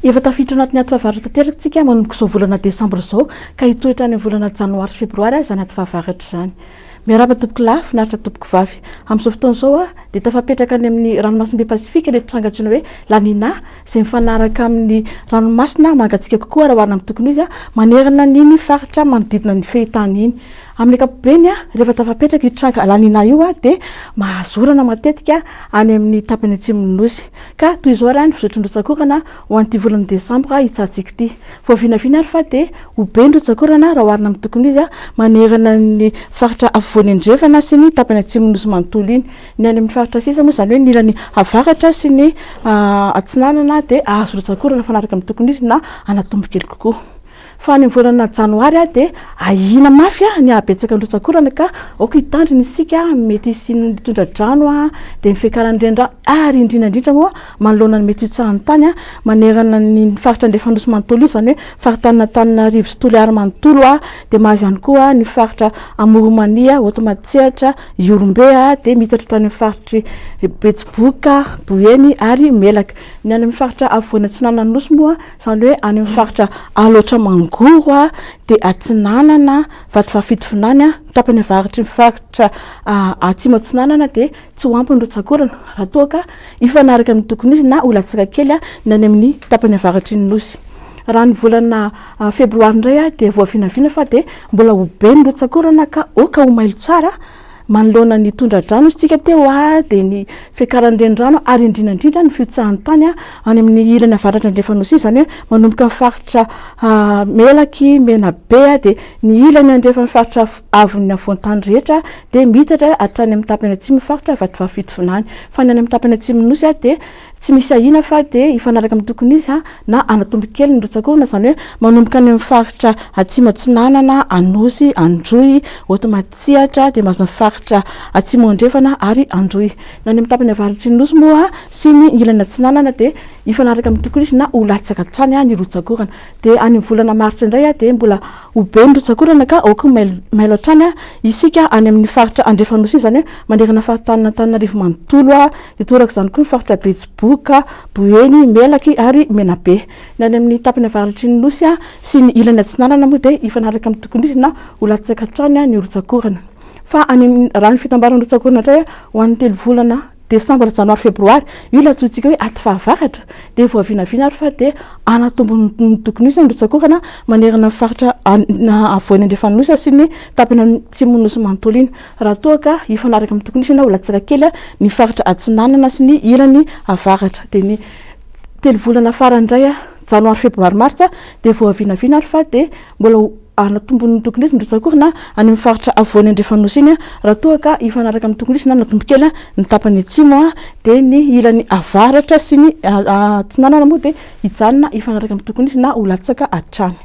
Efa tafiditra ao anatin'ny ady fahavaratra tanteraka isika manomboka izao volana desambra izao ka hitohy hatrany amin'ny volana janoary sy febroary izany ady fahavaratra izany. Miarahaba tompoko lahy, finaritra tompoko vavy. Amin'izao fotoana izao dia tafapetraka any amin'ny ranomasimbe Pasifika ilay tranga antsoina hoe La Nina izay mifanaraka amin'ny ranomasina mangatsiaka kokoa raha oharina amin'ny tokony ho izy manerana an'iny faritra manodidina ny fehintany iny. Amin'ny ankapobeny, rehefa tafapetraka io tranga La Nina io dia mahazo orana matetika any amin'ny tapany atsimon'ny Nosy. Ka toy izao raha ny fizotry ny rotsak'orana ho an'ity volana desambra hitsahantsika ity. Vao vinavina ary fa dia ho be ny rotsak'orana raha oharina amin'ny tokony ho izy manerana ny faritra afovoany andrefana sy ny tapany atsimon'ny Nosy manontolo iny. Ny any amin'ny faritra sisa moa izany hoe ny ilany avaratra sy ny atsinanana dia hahazo rotsak'orana mifanaraka amin'ny tokony ho izy na hanatombo kely kokoa. Fa any amin'ny volana janoary dia ahiana mafy ny hahabetsaka ny rotsak'orana ka aoka hitandrina isika, mety hisian'ny tondra-drano dia ny fiakaran'ny renirano ary indrindra indrindra moa manoloana ny mety hitsahan'ny tany manerana ny faritra andrefan'ny Nosy manontolo io, izany hoe faritanin'Antananarivo sy Toliara manontolo dia mahazo ihany koa ny faritra Amoron'i Mania, Haute Matsiatra, Ihorombe dia miitatra hatrany amin'ny faritr'i Betsiboka, Boeny ary Melaka. Ny any amin'ny faritra afovoany atsinanan'ny Nosy moa Izany hoe any amin'ny faritra Alaotra Mangoro dia Atsinanana, Vatovavy-Fitovinany, ny tapany avaratry ny faritra Atsimo Atsinanana dia tsy ho ampy ny rotsak'orana raha toa ka hifanaraka amin'ny tokony izy na ho latsaka kely ny any amin'ny tapany avaratry ny Nosy. Raha ny volana febroary indray dia voavinavina fa dia mbola ho be ny rotsak'orana ka aoka ho mailo tsara Manoloana ny tondra-drano hoy isika teo dia ny fiakaran'ny renirano ary indrindra indrindra ny fihotsahan'ny tany any amin'ny ilany avaratra andrefan'ny Nosy iny, izany hoe manomboka amin'ny faritra Melaky, Menabe dia ny ilany andrefan'ny faritra avon'ny afovoan-tany rehetra dia miitatra hatrany amin'ny tapany atsimon'ny faritra Vatovavy Fitovinany. Fa ny any amin'ny tapany atsimon'ny Nosy dia Tsy misy ahiana fa dia hifanaraka amin'ny tokony izy na hanatombo kely ny rotsak'orana, izany hoe manomboka any amin'ny faritra Atsimo Atsinanana, Anosy, Androy, Haute Matsiatra, dia mahazo ny faritra Atsimo Andrefana ary Androy. Ny any amin'ny tapany avaratry ny Nosy moa sy ny ilany atsinanana dia hifanaraka amin'ny tokony izy na ho latsaka hatrany ny rotsak'orana. Dia any amin'ny volana martsa indray dia mbola Ho be ny rotsak'orana ka aoka ho mailo mailo hatrany isika any amin'ny faritra andrefan'ny Nosy iny, izany hoe manerana faritanin'Antananarivo manontolo, dia toraka izany koa ny faritra Betsiboka, Boeny, Melaky ary Menabe. Ny any amin'ny tapany avaratry ny Nosy sy ny ilany atsinanana moa dia hifanaraka amin'ny tokony ho izy na ho latsaka hatrany ny rotsak'orana. Fa any amin'ny raha ny fitambaran'ny rotsak'orana indray ho an'ny telo volana Desambra, janoary, febroary, io ilay antsointsika hoe aty fahavaratra, dia voavinavina ary fa dia hanatombo ny tokony ho izy ny rotsak'orana manerana ny faritra afovoany andrefan'ny Nosy sy ny tapany atsimon'ny Nosy manontolo iny, raha toa ka hifanaraka amin'ny tokony ho izy na ho latsaka kely ny faritra atsinanana sy ny ilany avaratra. Dia ny telo volana farany indray, janoary, febroary, martsa, dia voavinavina ary fa dia mbola ho Hanatombo ny tokony hisy ny rotsak'orana any amin'ny faritra afovoany andrefan'ny Nosy iny raha toa ka hifanaraka amin'ny tokony hisy na hanatombo kely ny tapany atsimo dia ny ilany avaratra sy ny atsinanana moa dia hijanona hifanaraka amin'ny tokony hisy na ho latsaka hatrany.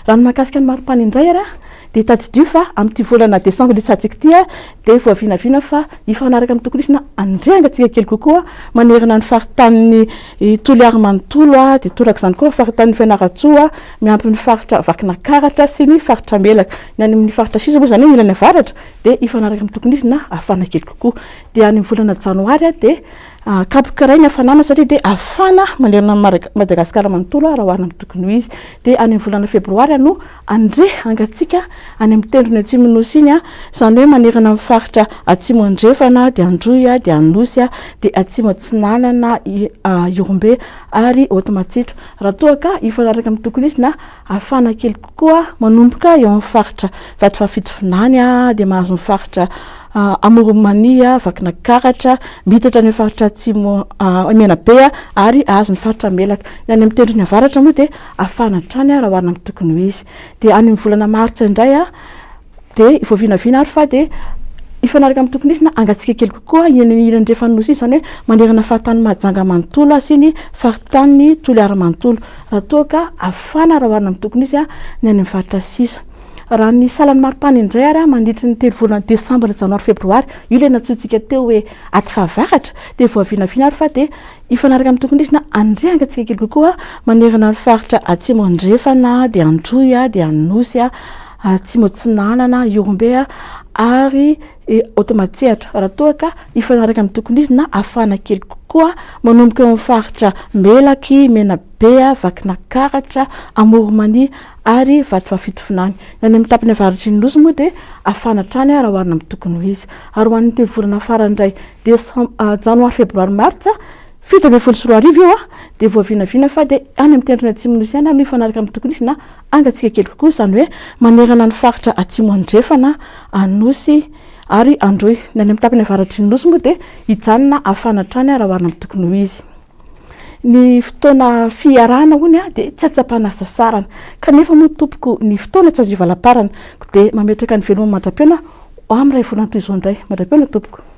Raha ny mahakasika ny maripana indray ary dia tadidio fa amin'ity volana desambra litsahantsika ity dia voavinavina fa hifanaraka amin'ny tokony hisy na handre hangatsiaka kely kokoa manerana ny faritanin'i Toliary manontolo dia toraka izany koa ny faritanin'i Fianarantsoa miampy ny faritra Vakinakaratra sy ny faritra Melaka. Ny any amin'ny faritra sisa moa izany hoe ilany avaratra dia hifanaraka amin'ny tokony hisy na hafana kely kokoa. Dia any amin'ny volana janoary dia kapoka iray ny hafanana satria dia hafana manerana an'i Madagasikara manontolo raha oharina amin'ny tokony ho izy. Dia any amin'ny volana febroary no Andre hangatsiaka any amin'ny tendrony atsimon'ny Nosy iny, izany hoe manerana ny faritra atsimo andrefana dia Androy dia Anosy dia atsimo atsinanana Ihorombe ary Haute Matsiatra. Raha toa ka hifanaraka amin'ny tokony hisy na hafana kely kokoa manomboka eo amin'ny faritra Vatovavy Fitovinany dia mahazo ny faritra Amoron'i Mania, Vakinakaratra, miditra any amin'ny faritra atsimo Menabe ary hahazo ny faritra Melaka. Ny any amin'ny tendrony avaratra moa dia hafana hatrany raha oharina amin'ny tokony ho izy. Dia any amin'ny volana martsa indray dia voavinavina ary fa dia hifanaraka amin'ny tokony hisy na hangatsiaka kely kokoa iny ilany andrefan'ny Nosy iny, izany hoe manerana faritany Mahajanga manontolo sy ny faritany Toliara manontolo, raha toa ka hafana raha oharina amin'ny tokony hisy ny any amin'ny faritra sisa. Raha ny salan'ny maripana indray ary mandritry ny telo volana desambra, janoary, febroary, io ilay nantsointsika teo hoe aty fahavaratra, dia voavinavina ary fa dia Hifanaraka amin'ny tokony hisy na handre hangatsiaka kely kokoa manerana ny faritra Atsimo Andrefana, dia Androy, dia Anosy, Atsimo Atsinanana, Ihorombe ary Haute Matsiatra raha toa ka hifanaraka amin'ny tokony hisy na hafana kely kokoa. koa manomboka eo amin'ny faritra Melaky, Menabe, Vakinakaratra, Amoronmania ary Vatovavy-Fitovinany. Ny any amin'ny tapany avaratry ny Nosy moa dia hafana hatrany raha oharina amin'ny tokony ho izy. Ary ho an'ny telo volana farany indray, desambra, janoary, febroary, martsa 2017 io dia voavinavina fa dia any amin'ny tendrony atsimon'ny Nosy ihany no hifanaraka amin'ny tokony hisy na hangatsiaka kely kokoa, izany hoe manerana ny faritra atsimo andrefana, Anosy ary Androy. Ny any amin'ny tapany avaratry ny Nosy moa dia hijanona hafana hatrany raha oharina amin'ny tokony ho izy. Ny fotoana fiarahana hono dia tsy ahatsapana hasasarana. Kanefa moa tompoko ny fotoana tsy azo ivalamparana. Koa dia mametraka ny veloma mandra-pihaona ho amin'ny iray volana toy izao indray. Mandra-pihaona tompoko.